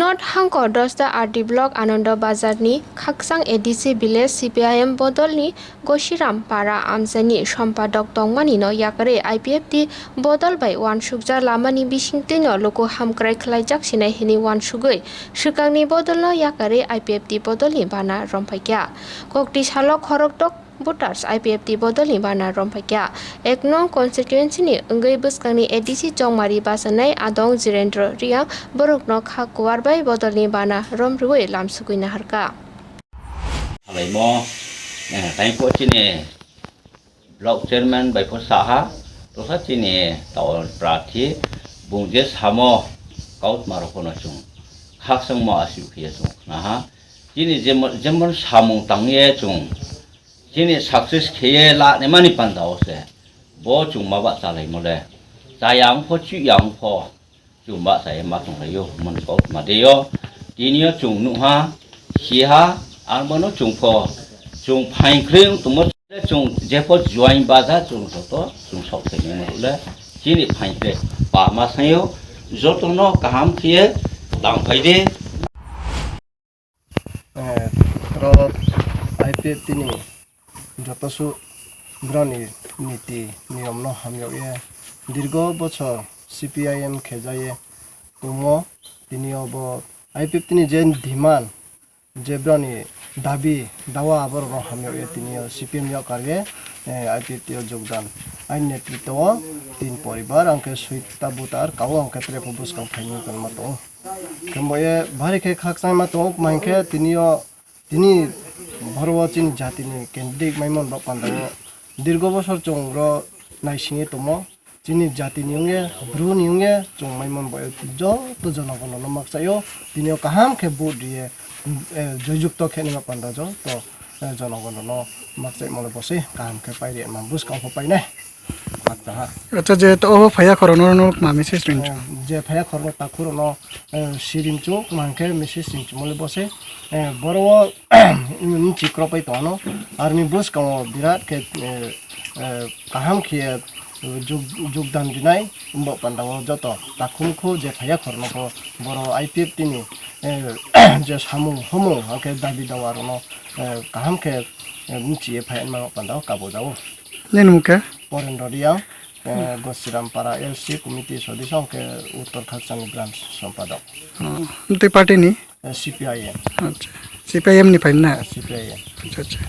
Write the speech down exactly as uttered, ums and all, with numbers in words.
North Hangkor Dosta R D Block Anando Bazar ni Khaksang A D C Village C P I M bodol ni Gosiram Para amchai ni sompadok tongmani no yakarwi I P F T bodol bai uansukjak lama ni bisingtwi no luku hamkrai khlaijak sinai hwnwi uansugwi swkang ni bodol no yakarwi I P F T bodol ni bana romphaikha. Kokti salo khorokdok voters I P F T bodol ni bana romphaikha. Ek nong constituency ni wngwi bwskang ni A D C Chongmari bachanai Adong Jirendra Reang borok no kha kuar bai bodol ni bana romrwi lamsugwi naharkha. Halaimo, eh, taipo chini block chairman bai pho saha, tosa chini tao prathi, bung je samo kautma rok no chung khaksangmo aswk phiya chung khnaha. Chini jemon, jemon samung tangye chung, chini success kheye la ne mani panda o se, bo chung ma ba chalai mole, chaya ang pho, chuya ang pho, chung ba chaya ma tong lai yo, mon ko ma de yo, tini yo chung nuha, siha, ang bono chung pho, chung phain khring tongmo chung jepho join baja chung joto chung sok thai ni mo le, chini phain khe pa ma sai yo, joto no kaham khiye tang phai de. Eh, ro I P F T ni joto su broni niti niyom no hamyok ye dirgo bochor C P I M khe jaye tongmo, tini obo I P F T ni je demand, je broni dabi dawa aborok no hamyok ye tini o C P M yok karye, eh, I P F T o jogdan. Aini netritwo o tin poribar, angkhe suita butar, kao angkhe trepho bwskang phaini tongma tongo. Khe bo ye bari khe khakchangma tongo, ma hinkhe tini o, tini boro o chini jati ni candidate maimon rok panda o dirgo bosor chwng ro naisingwi tongmo. Chini jati ni wngya, bru ni wngya, chwng maimon bo joto jonogon no makchai o. Tini o kaham khe vote riye, eh, joyjukto khe nima panda joto, eh, jonogon no makchai mole bo se kaham khe pai riya ma bwskang pho painai. Acha ha. Acha, je to obo phaya khoro no, no ma message ring. Eh, je phaya khoro no takhuro no, eh, siring chuk ma hinkhe message ring chumole bo se, eh, boro o mchi kropai tongano. Arni bwskango birat khe, eh, eh, kaham khe, eh, jug-, jugdan rinai. Umbo pandao joto takhum khu je phaya khoro no pho boro I P F T ni, eh, je samung humung hakhe dabi dawa rok no, eh, kaham khe, eh, mchi ye phai ma pandao kabo jao. Nini mung khe? Porendra Reang, eh, Gosiram Para L C committee sodisyo hwnkhe Uttor Khakchangni branch sompadok. Oh, tei party ni? Eh, C P I M. Acha. C P I M ni phai na? Eh, C P I M. Acha, acha.